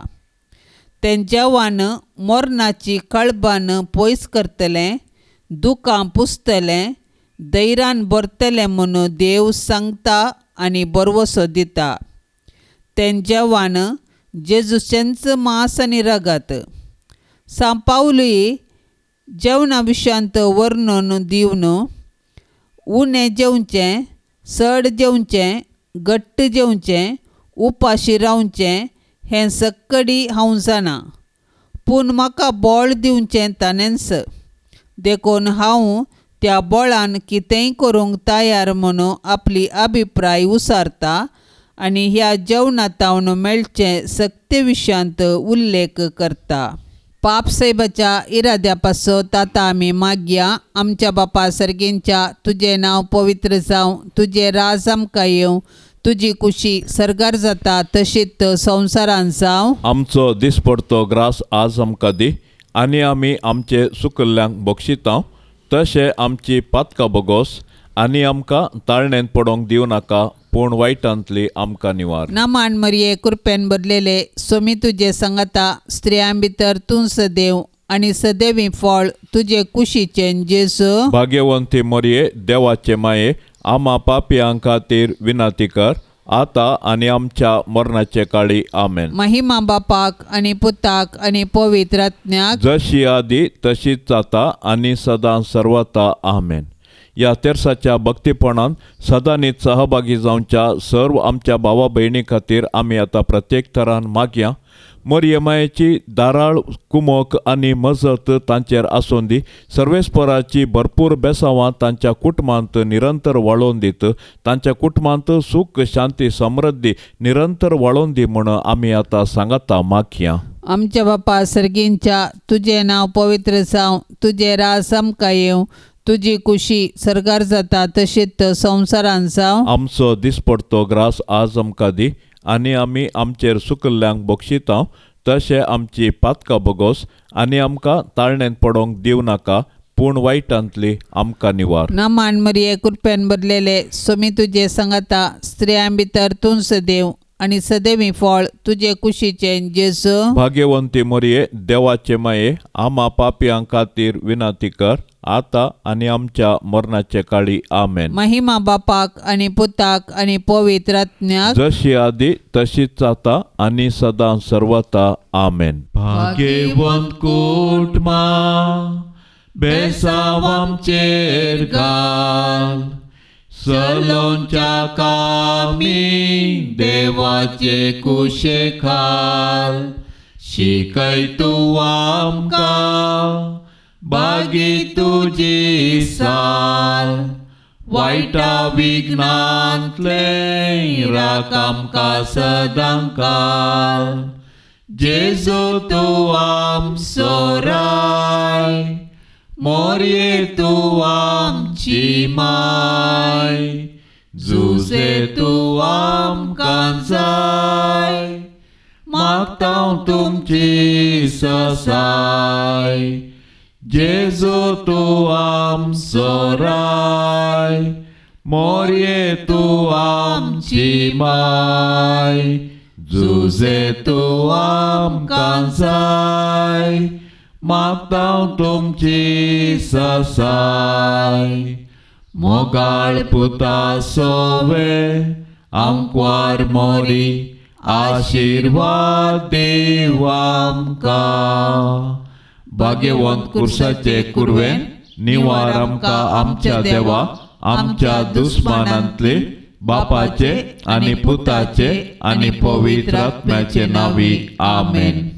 तें जेवण मरणाची कळबान पयस करतलें, दुकां पुसतलें, धैर्यान भरतलें म्हूण देव सांगता आनी भरवसो दिता. तें जेवण जेजूचेंच मांस आनी रगत. सांत पावलूय जेवणा विशयांत वर्णन दिवन उणें जेवचें, चड जेवचें, घट्ट जेवचें, उपाशी रावचें हें सक्कडी हांव जाणा, पूण म्हाका बळ दिवचें ताणेंच. देखून हांव त्या बळान कितेंय करूंक तयार म्हूण आपली अभिप्राय उसारता आनी ह्या जेवणांत मेळचे सक्ते विशयांत उल्लेख करता. पाप सायबाच्या इराद्या पासत आतां आमी मागया. आमच्या बापा सर्गींच्या, तुजें नांव पवित्र जावं, तुजें राज आमकां येवं, तुजी कुशी सर्गार जाता तशीच संवसारान जावं. आमचो दिसपडतो ग्रास आज आमकां दी आनी आमी आमचे सुकल्ल्यांक बक्षिता तशें आमची पातकां बोगोस आनी आमकां ताळणेंत पडोवंक दिवं नाका, पूण वायटांतली आमकां निवार. नमान मरिये, कृपेन भरलेले, सोमी तुजे सांगाता, स्त्रियां भितर तूं सदैव आनी सदैवी फळ तुजे कुशीचें जेजू. भाग्यवंती मरिये, देवाचे माये, आमा पापयां खातीर विनंती कर आतां आनी आमच्या मरणाचे काळी. आमेन. महिमा बापाक आनी पुताक आनी पवित्र आत्म्याक, जशी आदी तशीच जाता आनी सदां सर्वता. आमेन. ह्या तेर्साच्या भक्तीपणान सदांनीच सहभागी जावच्या सर्व आमच्या भावा भयणी खातीर आमी आतां प्रत्येक तरान मागया. मरिये मायेची दाराळ कुमक आनी मजत तांचेर आसून दी. सर्वेस्पराची भरपूर बेसांवां तांच्या कुटुंबांत निरंतर वाळोवन दीत, तांच्या कुटुंबांत सूख शांती समृद्धी निरंतर वाळोवन दी म्हूण आमी आतां सांगाता मागया. आमच्या बापा सर्गींच्या, तुजें नांव पवित्र जावं, तुजें राज आमकां येवं, तुजी कुशी सर्गार जाता तशीच संवसारान जावं. आमचो दिसपडतो ग्रास आज आमकां दी आनी आमी आमचेर सुकल्ल्यांक बक्षिता तशें आमची पातकां बोगोस आनी आमकां ताळणेंत पडोवंक दिवं नाका, पूण वायटांतली आमकां निवार. नमान मरिये, कृपेन भरलेले, सोमी तुजे सांगाता, स्त्रियां भितर तूं सदैव आनी सदैवी फळ तुजे कुशीचें जेजू. भाग्यवंती मरिये, देवाचे माये, आमा पापयां खातीर विनंती कर आतां आनी आमच्या मरणाचे काळी. आमेन. महिमा बापाक आनी पुताक आनी पवित्र आत्म्याक, जशी आदी तशीच आतां आनी सदां सर्वता. आमेन. भाग्यवंत कुटुंबा बेसांव आमचेर घाल, सलोंच्या कामी देवाचे कुशे खाल, शिकय तूं आमकां बागी तुजी साल, वायटा विघ्नांतलें राख आमकां सदां काल. जेजू तूं आमचो राय, मोरये तूं आमची माय, जुजे तूं आमकां जाय, मागता तुमची ससाय. जेजू तूं आमचो राय, मोरये तूं आमची माय, जुजे तूं आमकां जाय, मागता तुमची ससाय, मोगाळ पुता सोवे आमक्वार मोरी आशिर्वाद देव आमकां. भाग्यवंत कुर्साचे कुरवेन निवार आमकां आमच्या देवा आमच्या दुस्मानांतले बापाचे आनी पुताचे आनी पवित्र आत्म्याचे नांवी. आमेन.